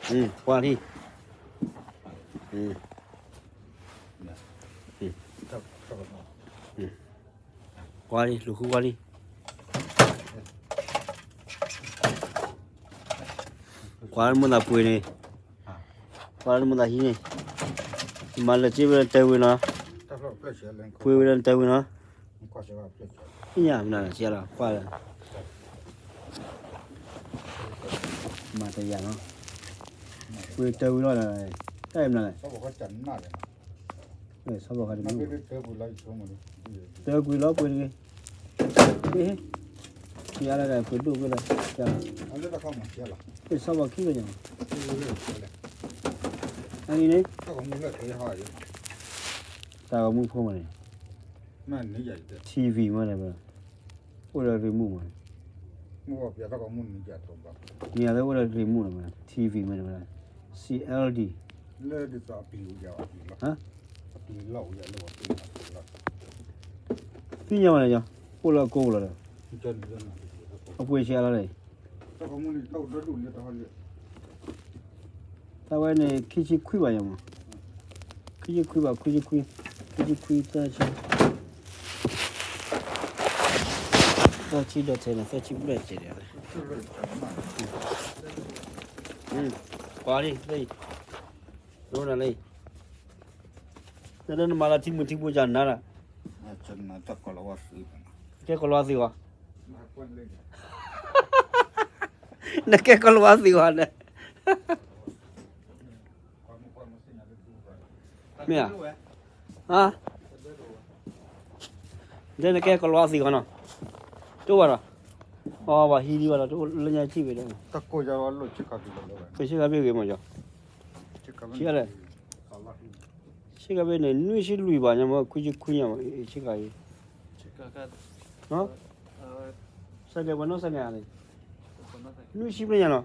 ကွၢ်လံ, ကွၢ်လံ လူၤဃုကွၢ်လံ, ကွၢ်လၢမိၢ်သးပှ့ၤန့ၣ်, ကွၢ်လၢမိၢ်သးဟံးန့ၣ်, မၤလၢာ်စ့ဝဲလၢတၢ်ဝံၤနီၤ, ပှ့ၤဝဲလၢတၢ်ဝံၤနီၤ, သ့ၣ်ညါမနုၤလဲၣ် စံးလီၤ ကွၢ်လၢ မၤတယၤနီၤ, ပှ့ၤတၢ်ဝံၤလီၤ, တၢ်အံၤမနုၤလဲၣ်, ဆီဘီၣ်ဃးတနၢ်, တၢ်ကွံာ်လီၤပှ့ၤတဂ့ၤ, ပှ့ၤတဂ့ၤ, ပှ့ၤဒိၣ်ပှ့ၤလီၤ, ဆီဘီၣ်ခံကညါ, အန့ၣ်န့ၣ်, တၢ်ဂီၤမူဖိမးန့ၣ်, TV မးန့ၣ်, အိၣ်ဒီး remote မးန့ၣ်, မ့ၢ်အသးအိၣ်ဒီး remote န့ၣ်မး, TV မးန့ၣ်, CLD, သ့ၣ်ညါမးန့ၣ်, အိၣ်လၢအကိာ်ပူၤလီၤဒီး, အပှ့ၤဆံးအါလီၤန့ၣ်, တၢ်ဝဲန့ၣ် ခံဆံခွံဘၣ်ယၤမး, ခံဆံခွံဘၣ်, ခွံဆံခွံ, ခွံဆံခွံ, သၢဆံ, သၢဆံဒီးထဲန့ၣ် သၢဆံဘျဲၣ်စဲးဒီး, ကွၢ်လံ, လၢအံၤ, ဒိနၤလၢအံၤ, နမၤလၢထံမုၢ်ထံဘိယၤနၤလီၤ, ကဲကလီသ့ဂီၤ, နကဲကလီသ့ဂီၤန့ၣ် မ့ၢ်ဧါ, ဒ်နကဲကလီသ့ဂီၤနီၤ, တအိၣ်ဘၣ်ဒီး, အဝဲဟံးဒံးဘၣ်ဒီး တအိၣ်လၢညါထံၣ်ဝဲဒီး, ဆ့ကၤဘ့ၣ်ဂ့ၤမး, ဆ့ကၤဘ့ၣ်န့ၣ် နွံဆံလွံၢ်ဘၣ်ညါမး ခွံဆံခွံညါမး ဆ့ကၤအံၤ, စဲးကဲးပှၤနီၢ်စဲးကဲးဧါန့ၣ်, နွံဆံဘျဲၣ်ညါနီၤ,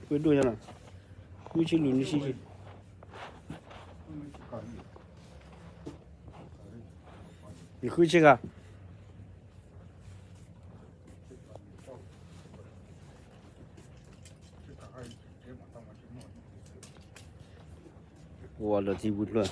ပှ့ၤဒိၣ်ညါနီၤ, နွံဆံလွံၢ် နွံဆံဆံ, ယဃုဆ့ကၤ, ပဝဲဒီးထံပူၤဖျၢၣ်